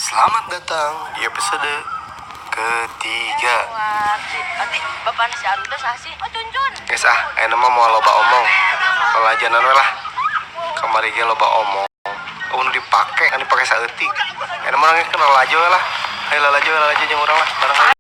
Selamat datang di episode ketiga. Guys ah, ayeuna mah moal loba omong. Pelajaran we lah. Kamari ge loba omong. Oh, nu dipake, kan dipake saeutik. Ayeuna mah urang kenal aja we lah. Ayo lalajo lalajo jeung urang lah, bareng aja.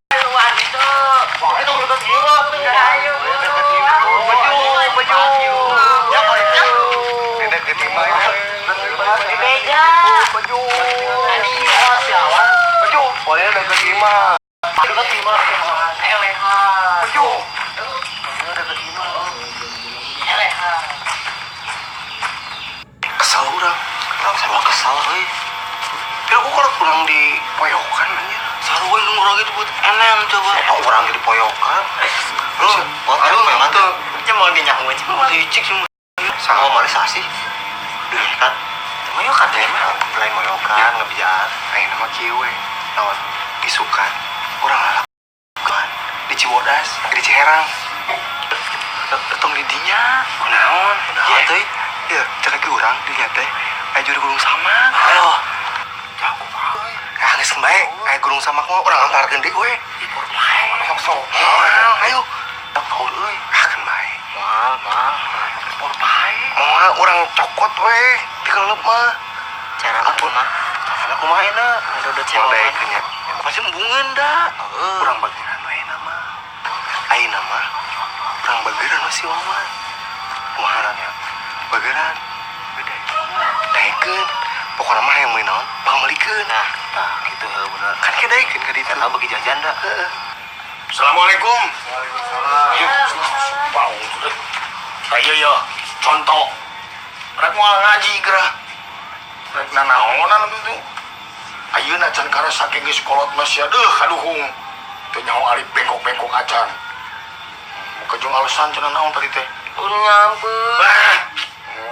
Kesal urang, urang sarua kesal euy. Tapi aku kalau kurang di poyokan anjir. Sarua nu urang itu buat enem coba. Oh, urang di poyokan. Lu, aduh, memang tuh. Nya mau dinyaho aja mah licik sih. Sama mana sih? Duh, kan. Moyokan teh mah. Lain moyokan, ngebejaan. Lain nama kieu we. Naon? Isukan. Urang lalakuan di Cibodas, di Ciherang. Tong di dinya. Kunaon? Kunaon teuy? Ieu, cek kaki urang di dinya teh. Aya juru gunung samak. Ayo. Jago bae. Ah, geus bae. Aya gunung samak mah urang antarkeun deui we. Sok sok. Ayo. Tak tahu euy. Ah, keun bae. Moal, moal. Por bae. Moal urang cokot we di kelep mah. Cara kumaha? Cara kumaha enak? Dodot Mau cewek. daekeun nya. Pasti embungeun da. Heeh. Urang bageran we nama. Ayeuna mah urang bageran we si Wawan. Kumaha nya? Bageran. Beda. Daekeun. Pokona mah hayang meuli naon? Pangmeulikeun. Nah, tah kitu heuh bener. Kan ke daekeun ka ditu. Eta bagi jajan da. Heeh. Assalamualaikum. Waalaikumsalam. Ayo ya, contoh. Rek moal ngaji gerah. Rek nanaonan gitu. Ayeuna can karasa geus kolot mah sia deuh kaduhung. Teu nyaho alif bengkok-bengkok acan. Muka jeung alasan cenah naon tadi teh. Nyampe. Bah,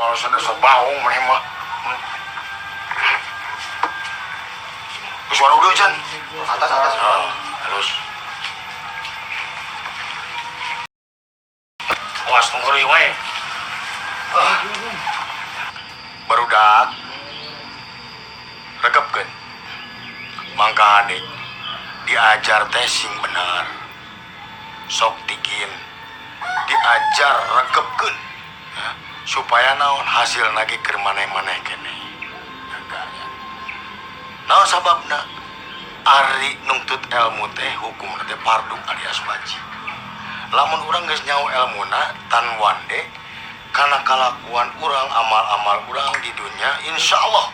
alasan dasar baung maneh mah. Geus warudo can. Atas atas. Ah, halus. Awas tunggu wae. Ah. Barudak. Regepkeun. Mangka adik diajar teh sing bener. Sok tigin. Diajar regepkeun. Ya, supaya naon hasil lagi keur maneh-maneh keneh. Jaga ya. Naon sababna? Ari nungtut ilmu teh hukumna teh fardu alias wajib. Lamun urang geus nyaho elmuna tan wande kana kalakuan urang amal-amal urang di dunia insyaallah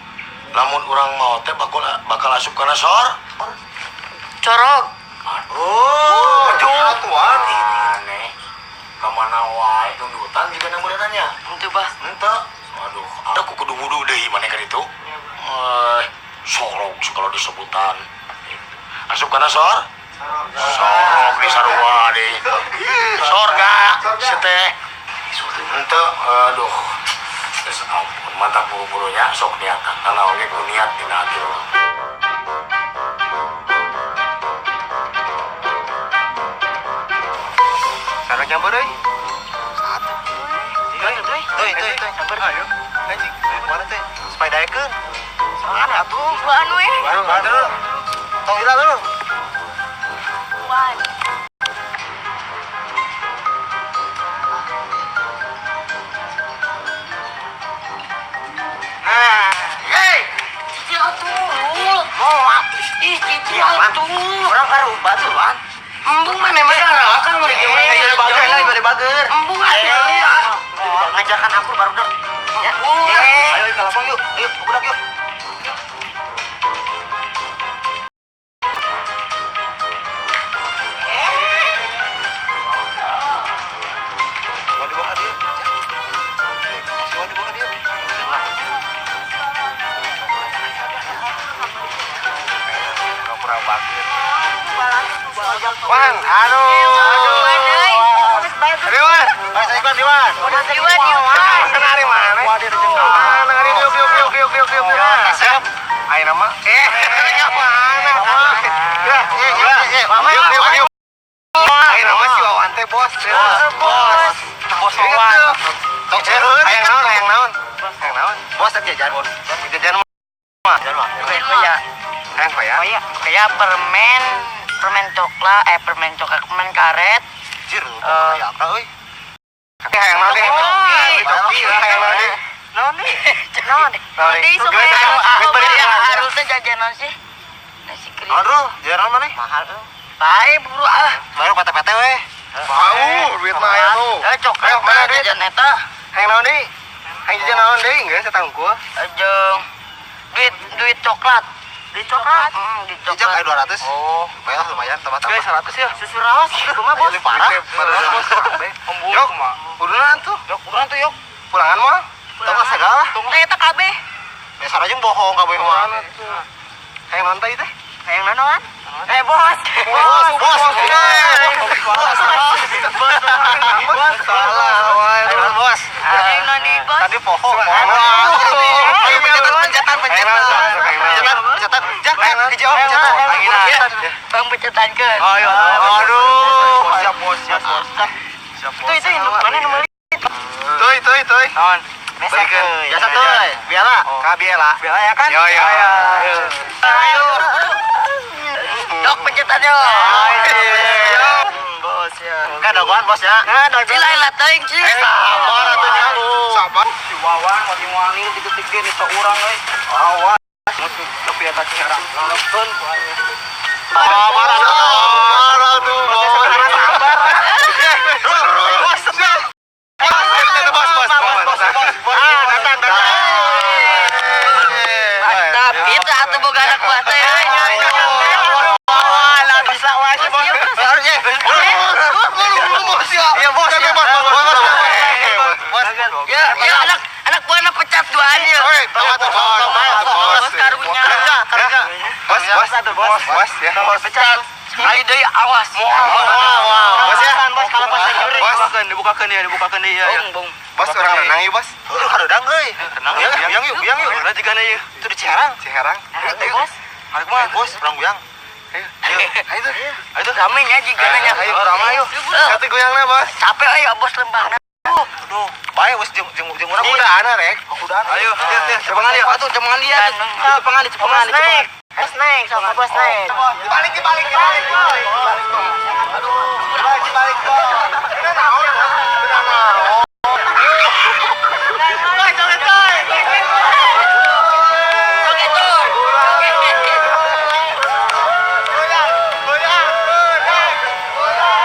lamun urang mau teh bakal asup kana sor Corog. Oh, atuan. Aneh. Ka mana wae tundutan juga namurannya. Henteu bah. Henteu. Aduh, aku kudu wudu deui maneh ka ditu. Eh, sorog kalau disebutan. Asup kana sor? Sorog di sarua deui. Sorga si teh. Henteu, aduh. Geus ampun, mantap buru-burunya sok niatan. Nanaon ge kudu niat dina hati urang. Sarua nyamper euy. Satu. Tuh, tuh, Tuh, tuh, Samper. Ayo. Anjing, mana teh? Supaya daekeun. Mana atuh? Duaan we. Aduh. Tong ira dulu. Duaan. Nah, Hei, cicil atuh. Moal. Ih, cicil atuh. Urang karuba tuh, Wan. Embung mana mah kan mun eh, bager lah, bade bager. Embung atuh. Ngajarkan aku baru dok. Ya. Ayo ke lapang yuk. Ayo, budak yuk. Mau dibawa ka dieu. Mau dibawa ka dieu. Kurang bager. Wan, aduh. Aduh. Wan. Assalamualaikum, Wan. Mana hari mana? Mana hari yuk yuk yuk yuk yuk yuk. Siap. Ayo nama. Eh, ke mana? Ya, yuk yuk yuk. Ayo nama si Wawan teh bos. Bos. Bos Wawan. Hayang naon, hayang naon. Hayang naon. Bos jajan. Bos jajan mah. Jajan mah. Ya. Hayang koya. Koya, kayak permen, permen coklat, permen coklat, permen karet. Jir, koya apa euy? Tapi hayang naon deh? Coki, hayang naon deh? Naon nih? Naon? Deui sok harusnya jajanan sih. Nasi krim. Aduh, jajanan mana? Mahal tuh. Bae buru ah. Baru PT-PT weh. Bau, duit mah aya tuh. Coklat mana jajan eta? Hayang naon deui? Hayang jajan naon deui? Geus eta hungkul. Jeung duit coklat. Duit coklat? Duit coklat. Jejak aya 200. Oh, lumayan lumayan tambah-tambah. Geus 100 ya. Susu raos kumaha bos? Parah. Yok, udunan tuh. Yok, udunan tuh yok. Pulangan mah? Tong segala. Teh eta kabeh. Dasar aja bohong kabeh mah. Hayang naon teh? Hayang naon? Bos. Bos, bos. Bos. Bos. Salah, bos. Hayang naon bos? Tadi poho. Ayo pencetan, pencetan, pencetan. Pencetan, jangan dijawab pencetan. Bang pencetankeun. Ayo, aduh. Siap, bos, siap, bos. Siap, bos. Itu mana nomor? Tuh, tuh, tuh. Naon? Balikin. Biasa tuh, Biala. Ka Biala. Biala ya kan? Yo, yo. Ayo. Dok pencetannya. Bos ya. Kan dagoan bos ya. Nah, dagoan. Lah teuing cing. Sabar atuh nya. Sabar. Si Wawan wani-wani titik-titik ge ni urang euy. Awas. Tapi eta Ciherang. Nonton. Sabar atuh. Sabar. Bos. Bos, bos, bos, bos. Ah, datang, datang. Mantap, itu atuh boga anak buah teh euy. Wah, lah bisa wae si bos. Harusnya. Bos ya. Iya, bos. Bos, bos, bos. Ya, ya anak buahna pecat duaan ya. Oi, bos, bos. Bos karunya. Bos, bos, bos, bos ya. Bos pecat. Sekali deui awas. Wah, bos ya. Bos kalau pas jurig. Dibukakeun, dibukakeun ya, dibukakeun deui ya. Bung, bung. Bos orang renang yuk, bos. Heuh, hareudang euy. Renang ya, buyang yuk, buyang yuk. Renang jigana ieu. Itu di Ciherang. Ciherang. Ayo, bos. Ayo mah, bos, orang buyang. Ayo. Ayo tuh. Ayo tuh. Rame nya jigana nya. Ayo, rame ayo. Satu goyangna, bos. Capek euy bos lembahna. Aduh, bae bos jeung jeung jeung urang kudaan rek. Kudaan. Ayo, ya, cepengan ya. Atuh cepengan dia. Cepengan, cepengan, cepengan. Bos naik, sama bos naik. Dibalik, dibalik, dibalik. Aduh, dibalik, dibalik. Kena naon? Kena naon? Woi, joget coy. Joget tuh. Goyang, goyang, goyang.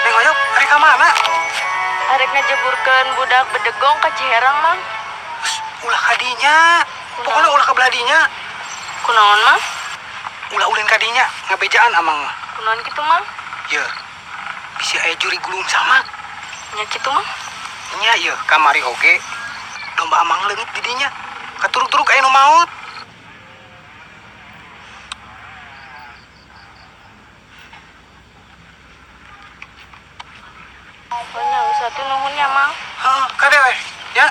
Neng Oyok, arek ka mana? Arek ngejeburkeun budak bedegong ke Ciherang, Mang. Ulah kadinya. Pokoknya ulah ka beladinya. Kunaon, Mang? Ulah ulin kadinya, ngabejaan amang mah. Kunaon kitu, Mang? Ye. Bisi aya juri gulung sama. Nya kitu, Mang. Nya ye, kamari oge. Domba amang leungit di dinya. Katuruk-turuk aya nu maot. Pokoknya geus atuh nuhun ya, Mang. Heeh, kade we. Ya.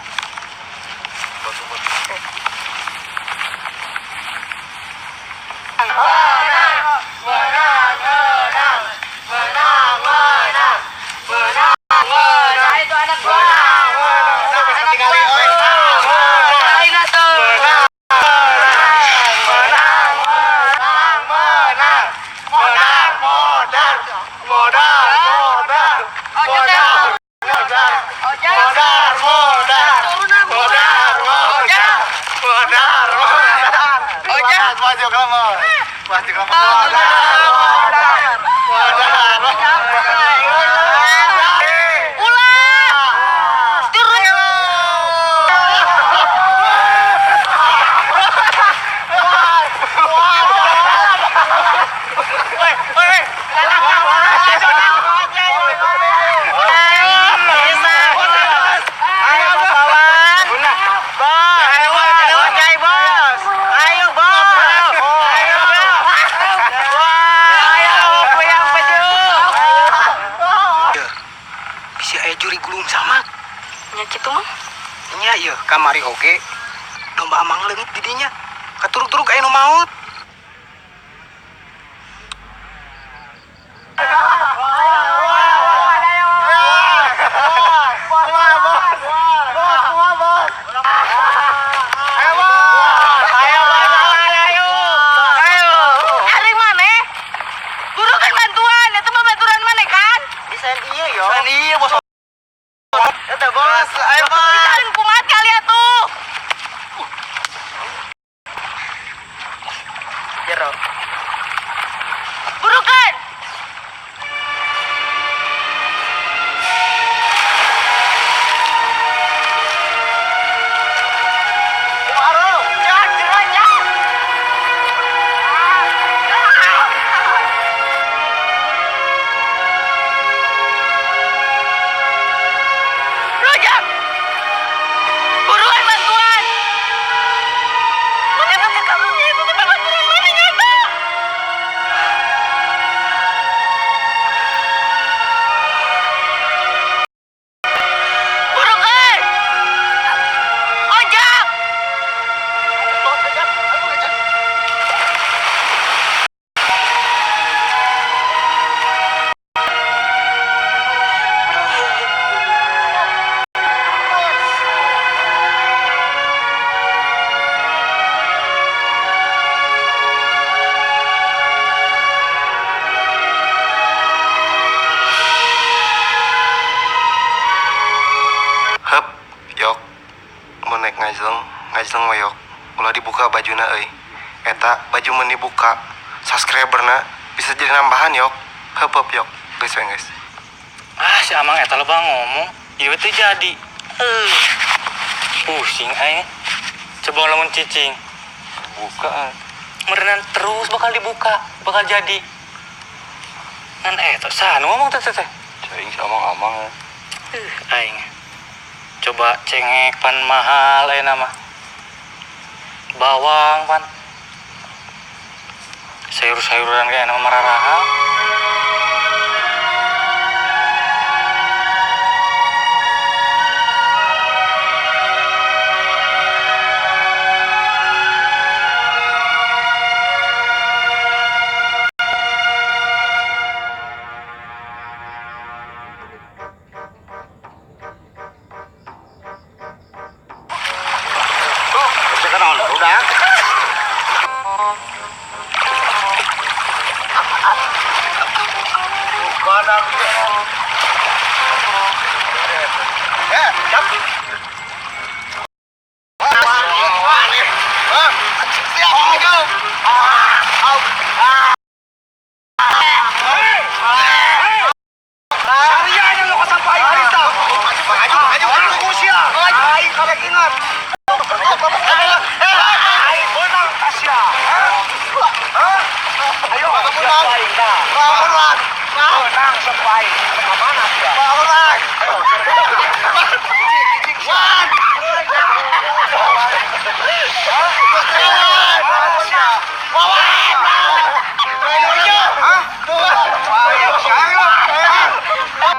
Nah, itu anak gua. Anak gua. Aing atuh. Menang, menang, menang. Modar, modar, modar, modar. Modar, modar. Modar, modar. Modar, modar. Modar, modar. Ojek. Maju kamu. Maju kamu. Modar, modar. Modar, modar. Ulah. Turun. Ayo, bos. Ayo, bos. Ayo, bos. Kamari oge domba amang leungit di dinya. Katuruk-turuk aya nu maot. Ari maneh? Burukan bantuan, eta mah baturan maneh kan? Desain iya yo. Kan iya bos. Eta bos, ayo bos. Bisarin kumaha kali atuh. Jero. Burukan. Jak, jero, jak. Rojak. Buruan bantuan. Mana ke kamunya itu teh baturan maneh nyata. Burukan. Ojak. Hep, yok. Mau naik ngajleng, ngajleng we yok. Ulah dibuka bajuna euy. Eta baju mun dibuka, subscriberna bisa jadi nambahan yok. Hep hep yok. Geus we geus. Ah, si Amang eta loba ngomong, ieu teh jadi. Pusing aing. Coba lamun cicing. Buka. Merenan terus bakal dibuka, bakal jadi. Ngan eta saha nu ngomong teh teh teh. Cai si amang-amang. Aing. Coba cengek pan mahal ayeuna mah. Bawang pan. Sayur-sayuran kayak nama mararahal.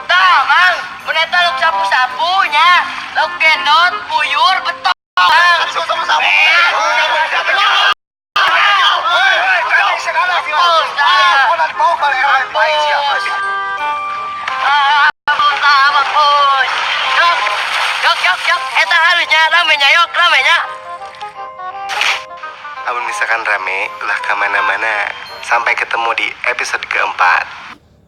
Tah, Mang, mun eta lauk sapu-sapunya, lauk gendot, buyur, betok. Mang. Mampus, ah. Mampus. Ah, mampus, ah, mampus. Yok, yok, yok, yok. Eta halusnya, ramenya, yok, ramenya. Amun misalkan rame, ulah kemana-mana. Sampai ketemu di episode keempat.